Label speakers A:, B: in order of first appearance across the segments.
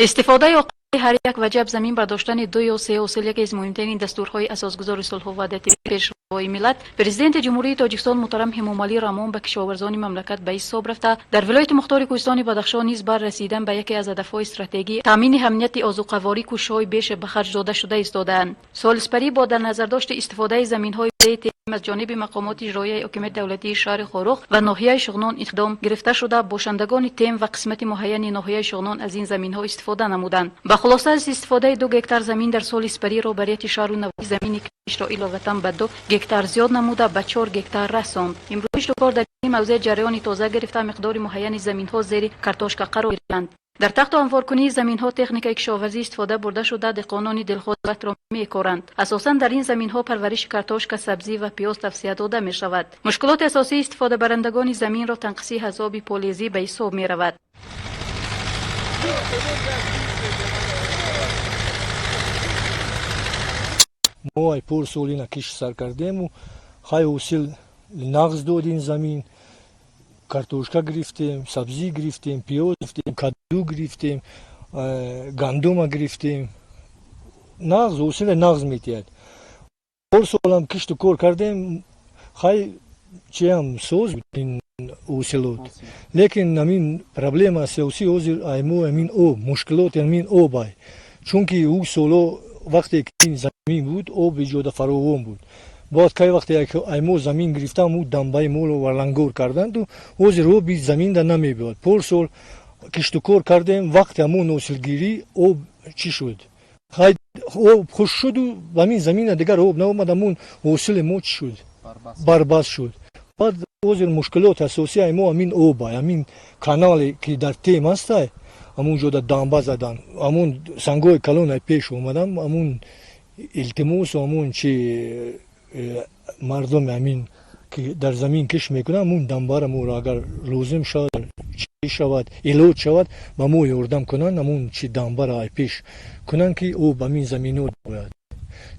A: Истифодаи оқилонаи ҳар як ваҷаб замин, бардоштани ду ё се ҳосил яке аз муҳимтарин дастурҳои асосгузори сулҳу ваҳдати, Пешвои миллат, Президенти Ҷумҳурии Тоҷикистон муҳтарам Эмомалӣ Раҳмон ба кишоварзони мамлакат ба ҳисоб рафта, дар вилояти мухтори Кӯҳистони Бадахшон низ бар расидан ба яке аз ҳадафҳои стратегӣ, таъмини амнияти озуқаворӣ, кӯшишҳои беш ба харҷ дода шуда истодаанд. Соли сипарӣ бо дар назардошти истифодаи заминҳои аз ҷониби мақомоти иҷроияи ҳокимияти давлатии шаҳри Хоруғ ва ноҳияи Шуғнон иқдом гирифта шуда, бошандагони Тем ва қисмати муайяни ноҳияи Шуғнон аз ин заминҳо истифода намуданд. Ба хулоса, аз истифодаи 2 гектар замин дар соли сипарӣ роҳбарияти шаҳру навоҳӣ замини киштро иловатан ба 2 гектар зиёд намуда, ба 4 гектар расонд. Имрӯз киштукор дар ин мавзеъ ҷараёни тоза гирифта, миқдори муайяни заминҳо зери картошка қарор гирифтанд. Дар тахту ҳамворкунии заминҳо техникаи кишоварзӣ истифода бурда шуда, деҳқонони дилхоҳ зироатро мекоранд. Асосан дар ин заминҳо парвариши картошка, сабзӣ ва пиёз тавсия дода мешавад. Мушкилоти асосии истифодабарандагони заминро танқисии ҳазоби полезӣ ба ҳисоб меравад.
B: Мо ай порсол ина кишт сар кардему, хай, ҳосил нағз дод ин замин. Картошка гирифтем, сабзӣ гирифтем, пиёз гирифтем, каду гирифтем, гандума гирифтем. Нағз ҳосила нағз метиҳад. Порсолам кишту кор кардем, хай, чиам соз ин ҳосилот, лекин ҳамин проблема асосӣ ҳозир ай мо ҳамин об, мушкилоти ҳамин об ай, чунки ӯ соло вақте ки ин замин буд, об иҷода фаровон буд. Бояд кай вақте ай мо замин гирифтам, ӯ дамбаи моро валангор карданду ҳозир оби заминда намебиёд. Порсол киштукор кардем, вақти ҳамон ҳосилгирӣ об чӣ шуд, хай, об хушк шуду ҳамин замина дигар об наомад. Ҳамон ҳосили мо чӣ шуд? Барбас шуд. Баъд ҳозир мушкилоти асосӣ ай мо ҳамин об ай. Ҳамин канале ки дар Тем ҳастай, ҳамон ҷода дамба задан, ҳамон сангҳои калон ай пеш омадам. Ҳамон илтимосу ҳамон чи мардуми ҳамин ки дар замин кишт мекунанд, ҳамон дамбара моро агар лозим шавад, чӣ шавад, илоҷ шавад, ба мо ёрдам кунанд, ҳамон чи дамбара ай пеш кунанд, ки об ҳамин заминҳо бояд,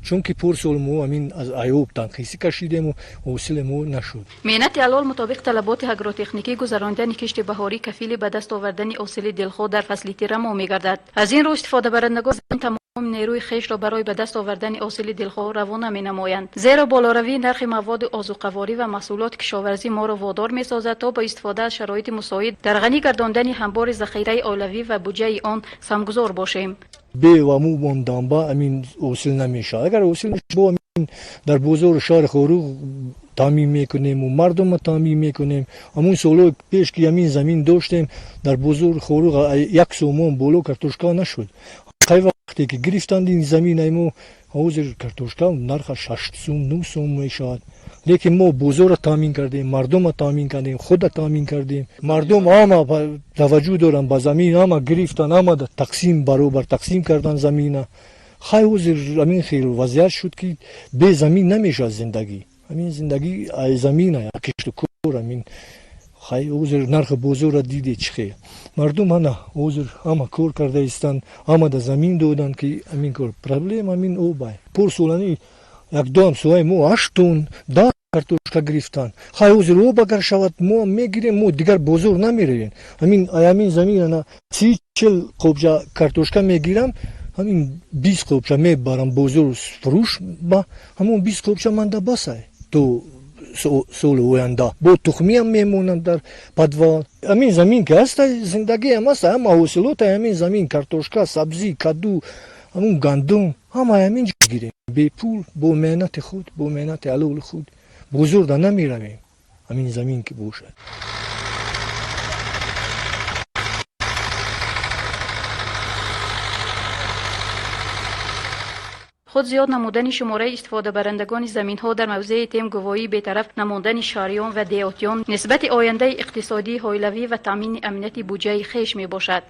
B: чунки порсол мо ҳамин аз ай об танқисӣ кашидему ҳосили мо нашуд.
A: Меҳнати ҳалол, мутобиқ талаботи агротехникӣ гузаронидани кишти баҳорӣ кафили ба даст овардани ҳосили дилхоҳ дар фасли тирамо мегардад. Аз ин рӯ истифодабарандагон тамоми нерӯи хешро барои ба даст овардани ҳосили дилхоҳ равона менамоянд, зеро болоравии нархи маводи озуқаворӣ ва маҳсулоти кишоварзӣ моро водор месозад, то бо истифода аз шароити мусоид дар ғанӣ гардондани ҳамбори захираи оилавӣ ва буҷаи он саҳмгузор бошем.
B: Беваму дамба ҳамин ҳосил намешавад. Агар ҳосил бо дар бозори шаҳри Хоруғ таъмин мекунему мардумро таъмин мекунем. Ҳамун солҳои пеш ки ҳамин замин доштем, дар бозори Хоруғ 1 сомон боло картошка нашуд. Қай вақте ки гирифтанд ин замин ай мо, ҳозир картошка нархаш 8 сум, 9 сум мешавад, лекин мо бозорро таъмин кардем, мардумро таъмин кардем, худро таъмин кардем. Мардум ҳама таваҷҷӯҳ доранд ба замин, ҳама гирифтанд, ҳама тақсим, баробар тақсим карданд замина. Хай, ҳозир ҳамин хел вазъият шуд, ки бе замин намешавад зиндагӣ. Ҳамин зиндагӣ ай замин, кишту кор ҳамин. Хай, ҳозир нархи бозорро диде, чӣ хел мардум ҳана ҳозир ҳама кор карда истанд, ҳама да замин доданд, ки ҳамин кор. Проблема ҳамин об ай. Порсолани якдуам соҳаи мо 8 тонн, 10 картошка гирифтанд. Хай, ҳозир об агар шавад, мо мегирем, мо дигар бозор намеравем. Ҳамин замин ана 30-40 қобча картошка мегирам, ҳамин 20 қобча мебарам бозор фурӯш, ба ҳамон 20 қобча манда басай то соли оянда. Бо тухмиам мемонанд дар подвал. Ҳамин замин ки ҳаста, зиндагиам ҳаста. Ҳама ҳосилота ҳамин замин: картошка, сабзӣ, каду, ҳамун гандум, ҳама ҳамин ҷо гирем, бепул, бо меҳнати худ, бо меҳнати ҳалоли худ. Бозорда намеравем, ҳамин замин ки бошад.
A: Худ зиёд намудани шумораи истифодабарандагони заминҳо дар мавзеи Тем гувоҳии бетараф намондани шаҳриён ва деҳотиён нисбати ояндаи иқтисодии оилавӣ ва таъмини амнияти буҷаи хеш мебошад.